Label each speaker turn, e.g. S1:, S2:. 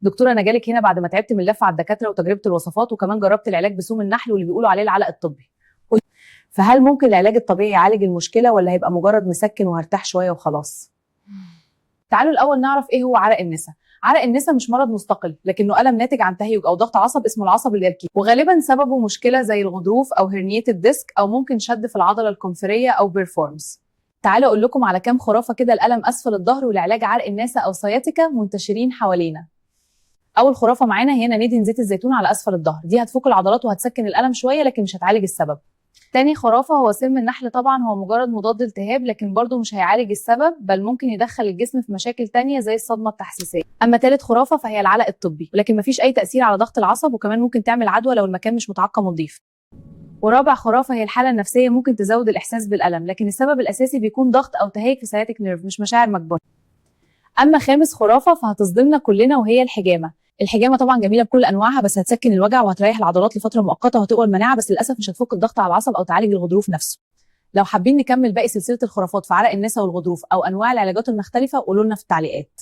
S1: دكتورة، انا جالك هنا بعد ما تعبت من اللف على الدكاترة وتجربه الوصفات، وكمان جربت العلاج بسوم النحل واللي بيقولوا عليه العلق الطبي. فهل ممكن العلاج الطبيعي يعالج المشكلة ولا هيبقى مجرد مسكن وهرتاح شوية وخلاص؟ تعالوا الاول نعرف ايه هو عرق النسا. عرق النسا مش مرض مستقل، لكنه الم ناتج عن تهيج او ضغط عصب اسمه العصب اليركي، وغالبا سببه مشكلة زي الغضروف او هرنية الديسك او ممكن شد في العضلة الكمثريه او بيرفورمز. تعالوا اقول لكم على كام خرافه كده الالم اسفل الظهر والعلاج عرق النسا او سياتيكا منتشرين حوالينا. اول خرافه معانا هنا ندهن زيت الزيتون على اسفل الظهر، دي هتفك العضلات وهتسكن الالم شوية لكن مش هتعالج السبب. تاني خرافه هو سم النحل، طبعا هو مجرد مضاد التهاب لكن برضه مش هيعالج السبب، بل ممكن يدخل الجسم في مشاكل تانية زي الصدمة التحسيسيه. اما تالت خرافه فهي العلق الطبي، ولكن مفيش اي تاثير على ضغط العصب، وكمان ممكن تعمل عدوى لو المكان مش متعقم ونظيف. ورابع خرافه هي الحالة النفسية ممكن تزود الاحساس بالالم، لكن السبب الاساسي بيكون ضغط او تهيج في sciatic nerve مش مشاعر مكبوته. اما خامس خرافه فهتصدمنا كلنا وهي الحجامة. الحجامة طبعا جميلة بكل انواعها، بس هتسكن الوجع وهتريح العضلات لفترة مؤقتة وهتقوى المناعة، بس للاسف مش هتفك الضغط على العصب او تعالج الغضروف نفسه. لو حابين نكمل باقي سلسلة الخرافات في عرق النسا والغضروف او انواع العلاجات المختلفة قولوا لنا في التعليقات.